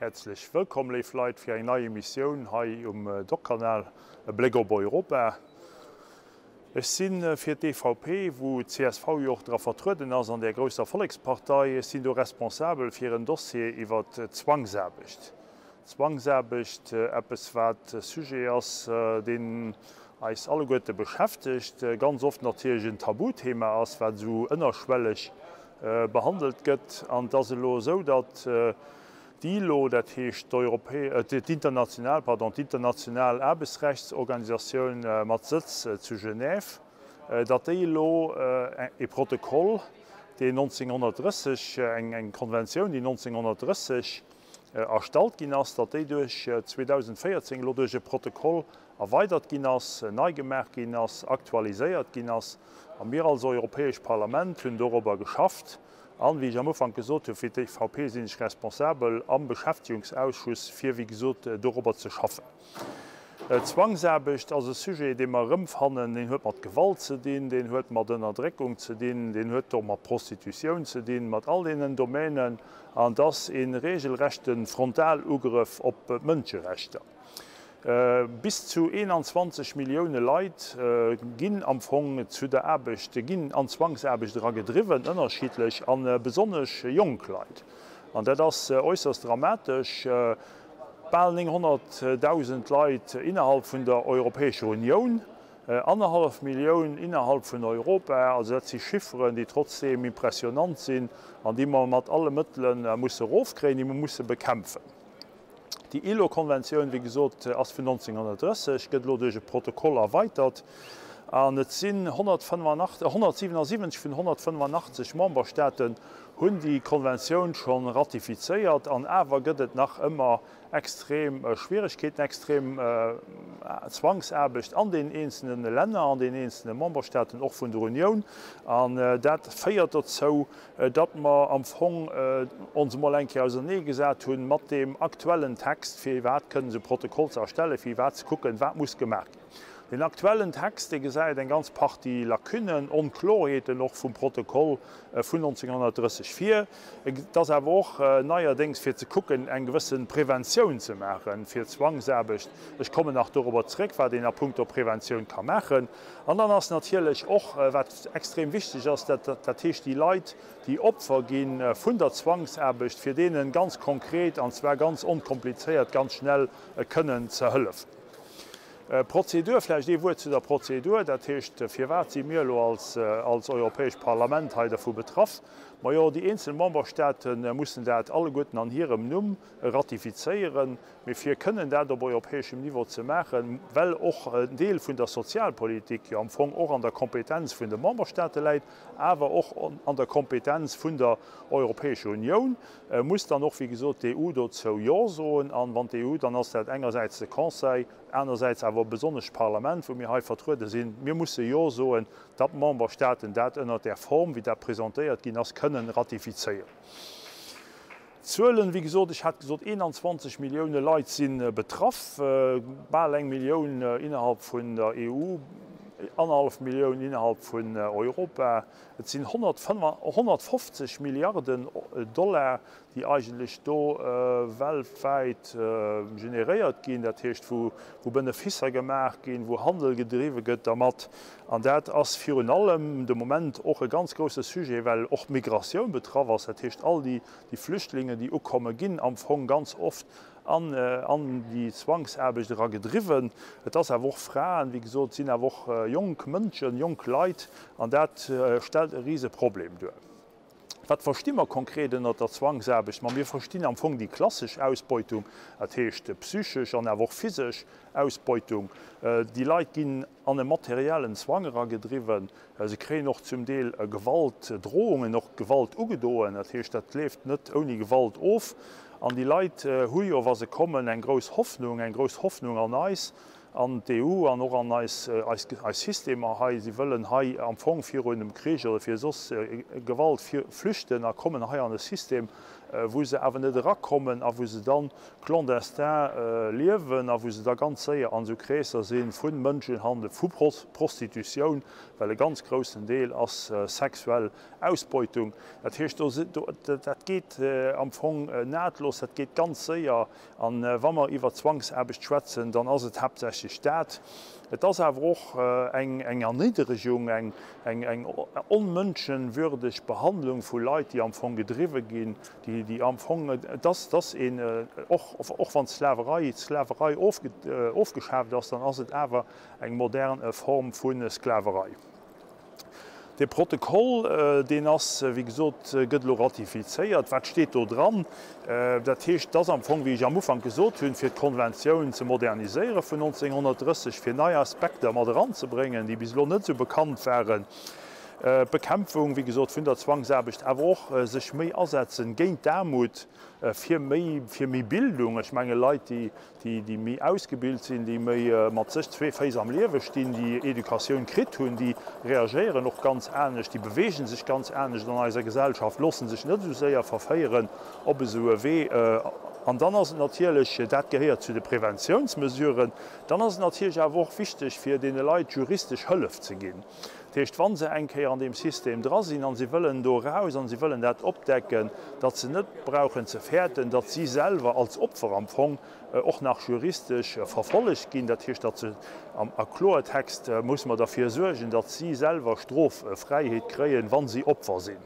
Häerzlech wëllkomm, léif Leit, fir eng nei Emissioun hei um Doc-Kanal, E Bléck op Europa. Ech si fir d'EVP, wou d'CSV jo och dra vertrueden ass, an där grousser Vollekspartei, ech sinn do responsabel fir en Dossier iwwer d'Zwangsaarbecht. D'Zwangsaarbecht, eppes wat e Sujet ass, deen eis alleguerte beschäftegt, ganz oft natierlech en Tabuthema ass, wat esou ënnerschwelleg behandelt gëtt. An et ass elo esou, datt d'ILO, dat heescht d'international, pardon, d'international Aarbechtsrechtsorganisatioun mat Sëtz zu Genève, datt déi elo e Protokoll, deen 1930, eng Konventioun, déi 1930 erstallt ginn ass, datt déi duerch 2014 elo duerch e Protokoll erweidert ginn ass, nei gemaach ginn ass, aktualiséiert ginn ass. A mir als Europäescht Parlament hunn dorobber geschafft. An, wéi ech am Ufank gesot hunn, fir d'EVP sinn ech responsabel am Beschäftigungsausschuss, fir, wéi gesot, dorobber ze schaffen. D'Zwangsaarbecht ass e Sujet, dee mer erëmfannen. Deen huet mat Gewalt ze dinn, deen huet mat Ënnerdréckung ze dinn, deen huet och mat Prostitutioun ze dinn, mat all deenen Domänen. An et ass e regelrechte Frontalugrëff op d'Mënscherechter. Bis zu 21 Millioune Leit ginn am Fong zu der Aarbecht, ginn an d'Zwangsaarbecht era gedriwwen, ënnerschiddlech, a besonnesch jonk Leit. An dat ass äusserst dramatesch. Bal 900.000 Leit innerhalb vun der Europäescher Unioun, annerhallef Millioun innerhalb vun Europa. Also dat si Chifferen, déi trotzdeem impressionant sinn an déi mer mat alle Mëttele musse erofkréien, déi mer musse bekämpfen. Déi ILO-Konventioun, wéi gesot, ass vun 1930, gëtt elo duerch e Protokoll erweitert an et sinn 177 vun 185 Memberstaaten hunn déi Konventioun scho ratifizéiert an awer gëtt et nach ëmmer extrem Schwieregkeeten, extrem Zwangsaarbecht an den eenzelne Länner, an den eenzelne Memberstaaten, och vun der Unioun. An dat féiert dozou, datt mer am Fong ons emol eng Kéier auserneegesat hunn mat deem aktuellen Text, fir iwwerhaapt kënnen esou Protokoll ze erstellen, fir iwwerhaapt ze kucken, wat muss gemaach ginn. Deen aktuellen Text, dee gesäit eng ganz Partie Lacunen, Onklorheeten och vum Protokoll vun 1930 vir. Et ass awer och neierdéngs fir ze kucken, eng gewësse Preventioun ze maache fir Zwangsaarbecht. Ech kommen nach dorobber zréck, wat een a puncto Preventioun ka maachen. An dann ass natierlech och, wat extrem wichteg ass, dat dat heescht déi Leit, déi Opfer gi vun der Zwangsaarbecht, fir deene ganz konkret, an zwar ganz onkomplizéiert, ganz schnell kënnen ze hëllefen. Prozedur, vläicht ee Wuert zu der Prozedur. Dat heescht, firwat si mir elo als als Europäescht Parlament hei dervu betraff? Majo, déi eenzel Memberstaate mussen dat alleguerten an hirem Numm ratifizéieren. Mee fir kënnen dat op europäeschem Niveau ze maachen, well och en Deel vun der Sozialpolitik jo am Fong och an der Kompetenz vun de Memberstaate läit, awer och an der Kompetenz vun der Europäescher Unioun, muss dann och, wéi gesot, d'EU dozou Jo soen. An wann d'EU, dann ass dat engersäits de Conseil, anersäits awer besonnesch d'Parlament, wou mir hei vertruede sinn, mir musse Jo soen, datt d'Memberstaaten dat ënnert där Form, wéi dat presentéiert ginn ass, kënnen ratifizéieren. D'Zuelen, wéi gesot, ech hat gesot, 21 Millioune Leit si betraff, bal eng Millioun innerhalb vun der EU, annerhallef Millioun innerhalb vun Europa. Et sinn 150 Milliarden Dollar, déi eigentlech do weltwäit generéiert ginn, dat heescht wou Benefisser gemaach ginn, wou Handel gedriwwe gëtt dermat. An dat ass virun allem de Moment och e ganz grousse Sujet, well och d'Migratioun betraff ass. Dat heescht all déi Flüchtlingen, déi ukommen, ginn am Fong ganz oft an an déi Zwangsaarbecht era gedriwwen. Et ass awer och Fraen, wéi gesot, et sinn awer och jonk Mënschen, jonk Leit, an dat stellt e rise Problem duer. Wat versti mer konkret ënnert der Zwangsaarbecht? Ma mir verstinn am Fong déi klassesch Ausbeutung, dat heescht psychesch an awer och physesch Ausbeutung. Déi Leit ginn an e materiellen Zwang eragedriwwen. Se kréien och zum Deel Gewaltdrohungen, och Gewalt ugedoen. Dat heescht, dat leeft net ouni Gewalt of. An déi Leit hu jo, wa se kommen, eng grouss Hoffnung, eng grouss Hoffnung an eis, an d'EU an och an eis, eis Systemer hei. Si wëllen hei am Fong virun dem Krich oder fir soss Gewalt flüchten a kommen hei an e System. wou se awer net erakommen a wou se dann clandestin liewen a wou se da ganz séier an esou Kreesser si vu Mënschenhandel, vu Prostitutioun, well e ganz groussen Deel ass sexuell Ausbeutung. Dat heescht, do, dat geet am Fong nahtlos, dat geet ganz séier. A wa mer iwwer Zwangsaarbecht schwätzen, dann ass et haaptsächlech dat. Et ass awer och eng Erniddregung, eng onmënschenwürdeg Behandlung vu Leit, déi am Fong gedriwwe ginn, déi am Fong, et ass, et ass een, och, och wann d'Sklaverei, d'Sklaverei ofgeschaaft ass, dann ass et awer eng modern Form vu Sklaverei. Dee Protokoll, deen ass, wéi gesot, gëtt elo ratifizéiert. Wat steet do dran? Dat heescht, et ass am Fong, wéi ech am Ufank gesot hunn, fir d'Konventioun ze moderniséiere vun 1930, fir nei Aspekter mat eranzebréngen, déi bis elo net esou bekannt waren. D'Bekämpfung, wéi gesot, vun der Zwangsaarbecht, awer och sech méi asetzen géint d'Aarmut, fir méi, fir méi Bildung. Ech menge Leit, déi déi méi ausgebilt sinn, déi méi mat sech zwee Féiss am Liewe stinn, déi Educatioun kritt hunn, déi reagéieren och ganz anescht, déi beweege sech ganz anescht an eiser Gesellschaft, loosse sech net esou séier verféieren op esou e Wee. An dann ass et natierlech, dat gehéiert zu de Preventiounsmesuren, dann ass et natierlech awer och wichteg, fir deene Leit juristesch Hëllef ze ginn. Dat heescht, wa se eng Kéier an deem System dra sinn a si wëllen do eraus a si wëllen dat opdecken, datt se net brauchen ze fäerten, datt si selwer als Opfer am Fong och nach juristesch verfollegt ginn. Dat heescht, datt se a Kloertext musse mer derfir suergen, datt si selwer Stroffräiheet kréien, wa si Opfer sinn.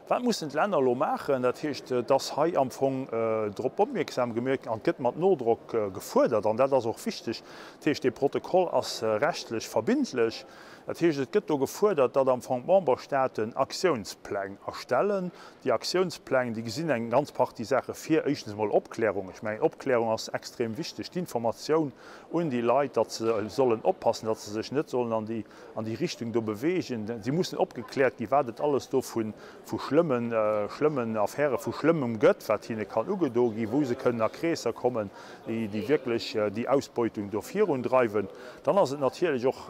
Wat mussen d'Länner elo maachen? Dat heescht, et ass hei am Fong drop opmierksam gemierkt an et gëtt mat Nodrock gefuerdert, an dat ass och wichteg. Dat heescht, dee Protokoll ass rechtlech verbindlech. Dat heescht, et gëtt do gefuerdert, datt am Fong d'Memberstaaten Aktiounspläng erstellen. Déi Aktiounspläng, déi gesinn eng ganz Partie Saache vir. Éischtens emol Opklärung. Ech mengen, Opklärung ass extrem wichteg, d'Informatioun un déi Leit, datt se sollen oppassen, datt se sech net sollen an déi an déi Richtung do beweegen. Si mussen opgekläert ginn, wat et alles do vu schlëmmen, schlëmmen Affären, vu Schlëmmem gëtt, wat hinne kann ugedo ginn, wou se kënnen a Kreesser kommen, déi, déi wierklech déi Ausbeutung do virundreiwen. Dann ass et natierlech och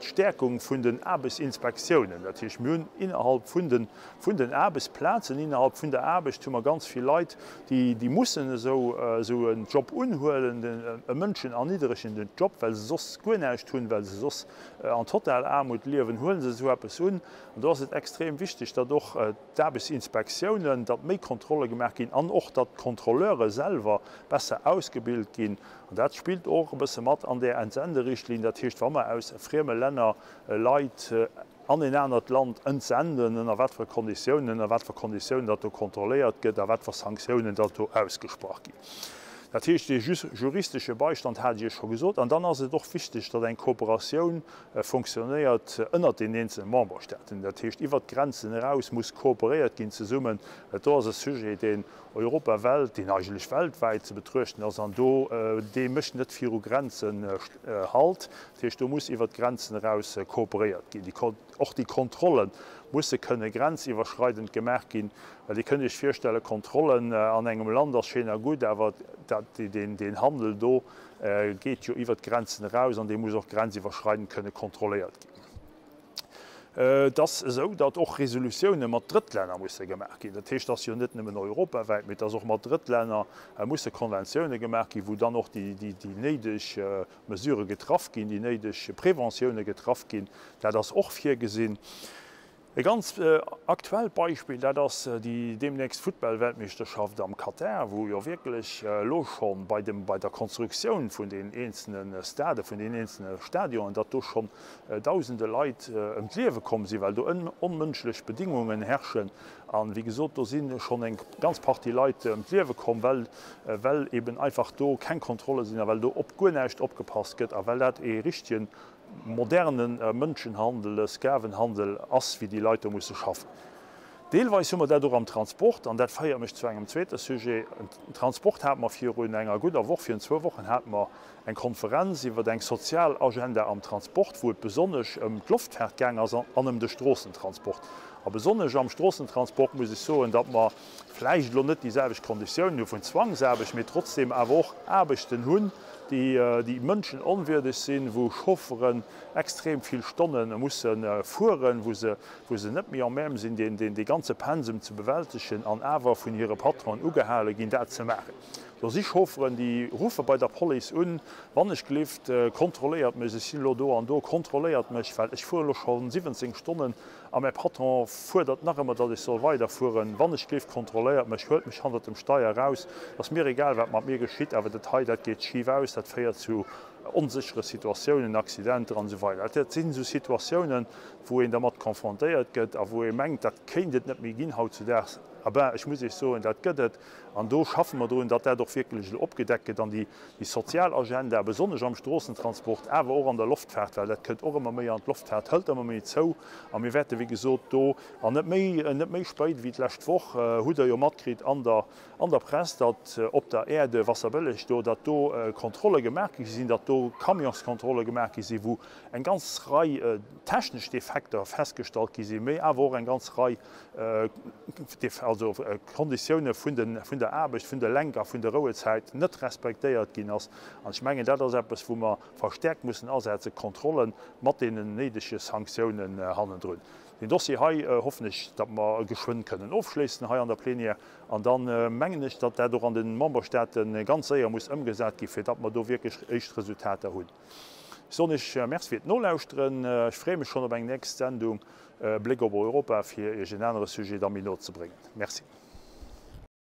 d'Stäerkung vun den Aarbechtsinspektiounen. Dat heescht, mir hunn innerhalb vun de, vun den Aarbechtsplazen, innerhalb vun der Aarbecht hu mer ganz vill Leit, déi, déi mussen esou, esou en Job unhuelen, e mënschenerniddregenden Job, well se soss guer näischt hunn, well se soss an total Aarmut liewen, huele se esou eppes un. An do ass et extrem wichteg, datt och d'Aarbechtsinspektiounen, datt méi Kontrolle gemaach ginn an och datt d'Kontrolleure selwer besser ausgebilt ginn. An dat spillt och e bësse mat an där Entsenderichtlinn. Dat heescht, wa mer aus frieme Länner Leit an en anert Land entsenden, ënner wat fir Konditiounen, ënner wat fir Konditiounen datt do kontrolléiert gëtt a wat fir Sanktiounen datt do ausgesprach ginn. Dat heescht, dee juristesche Beistand hat ech Iech scho gesot. An dann ass et och wichteg, datt eng Kooperatioun fonctionnéiert ënnert den eenzelne Memberstaaten. Dat heescht, iwwert d'Grenzen eraus muss kooperéiert ginn zesummen. Dat do ass e Sujet, deen europawelt, deen eigentlech weltwäit ze betruechten ass an do, dee mécht net viru Grenzen Halt. Dat heescht, do muss iwwert d'Grenzen eraus kooperéiert ginn. Och déi Kontrolle musse kënne grenziwwerschreidend gemaach ginn, well Dir kënnt Iech virstellen, Kontrollen an engem Land ass schéin a gutt, awer deen Handel do geet jo iwwert d'Grenzen eraus an dee muss och grenziwwerschreidend kënne kontrolléiert ginn. Et ass esou, datt och Resolutioune mat Drëttlänner musse gemaach ginn. Dat heescht, et ass jo net nëmmen europawäit, mee et ass och mat Drëttlänner musse Konventioune gemaach ginn, wou dann och déi néideg Mesurë getraff ginn, déi néideg Preventioune getraff ginn. Dat ass och virgesinn. E ganz aktuellt Beispill, dat ass déi deemnächst Futtballweltmeeschterschaft am Katar, wou jo wierklech elo scho bei dem, bei der Konstruktioun vun den eenzelne Stadë, vun den eenzelne Stadionen, datt do schonn dausende Leit ëm d'Liewe komm sinn, well do onmënschlech Bedingungen herrschen. An, wéi gesot, do si schonn eng ganz Partie Leit ëm d'Liewe komm, well, well eben einfach do keng Kontrolle sinn a well do op guer näischt opgepasst gëtt a well dat ee richtegen moderne Mënschenhandel, Sklavenhandel ass, wéi déi Leit do musse schaffen. Deelweis hu mer dat och am Transport, an dat féiert mech zu engem zweete Sujet. Transport hate mer virun enger gudder Woch, virun zwou Wochen hate mer eng Konferenz iwwer eng sozial Agenda am Transport, wou et besonnesch ëm d'Loftfaart gaang ass an ëm de Stroossentransport. A besonnesch am Stroossentransport muss ech soen, datt mer vläicht elo net déi selwecht Konditiounen hu vun Zwangsaarbecht, mee trotzdeem awer och Aarbechten hunn, déi mënschenonwierdeg sinn, wou Chaufferen extrem vill Stonne musse fueren, wou se wou se net méi en même sinn, dee ganze Pensum ze bewältegen an awer vun hire Patronen ugehale ginn, dat ze maachen. Do si Chaufferen, déi ruffe bei der Police un, Wann ech gelift, kontrolléiert mech, ech sinn elo do an do, kontrolléiert mech, well ech fuere elo scho 17 Stonnen a mäi Patron fuerdert nach ëmmer, datt ech soll weiderfueren. Wann ech gelift, kontrolléiert mech, huelt mech hannert dem Steier eraus, et ass mir egal, wat mat mir geschitt, awer dat hei, dat geet schif aus, dat féiert zu onséchere Situatiounen, Accidenter an esou weider. Dat sinn esou Situatiounen, wou een dermat confrontéiert gëtt a wou ee mengt, dat kéint et net méi ginn hautzudaags. A ben, ech muss Iech soen, dat gëtt et. An do schaffe mer drun, datt dat och wierklech elo opgedeckt gëtt an déi sozial Agenda, besonnesch am Stroossentransport, awer och an der Loftfaart, well dat kënnt och ëmmer méi an d'Loftfaart hëlt ëmmer méi zou. A mir wäerte wéi gesot do, an net méi, net méi spéit wéi d'lescht Woch, hutt Der jo matkritt an der an der Press, datt op der Aire de Wasserbëlleg do, datt do Kontrolle gemaach gi sinn, datt do Camionskontrolle gemaach gi sinn, wou eng ganz Rei technesch Defekter festgestallt gi sinn, mee awer och eng ganz Rei also Konditioune vun der Aarbecht, vun de Lenk a vun der Rouezäit net respektéiert ginn ass. An ech mengen, dat ass eppes, wou mer verstäerkt mussen asetzen, Kontrolle mat deenen néidege Sanktiounen hannendrun. Deen Dossier hei hoffen ech, datt mer e geschwënn kënnen ofschléissen hei an der Plenière. An da mengen ech, datt dat och an de Memberstaate ganz séier muss ëmgesat ginn, fir datt mer do wierklech éischt Resultater hunn. Ech soen Iech Merci fir d'Nolauschteren. Ech freeë mech schonn op eng nächst Sendung Bléck op Europa, fir Iech en anere Sujet da méi no ze bréngen. Merci.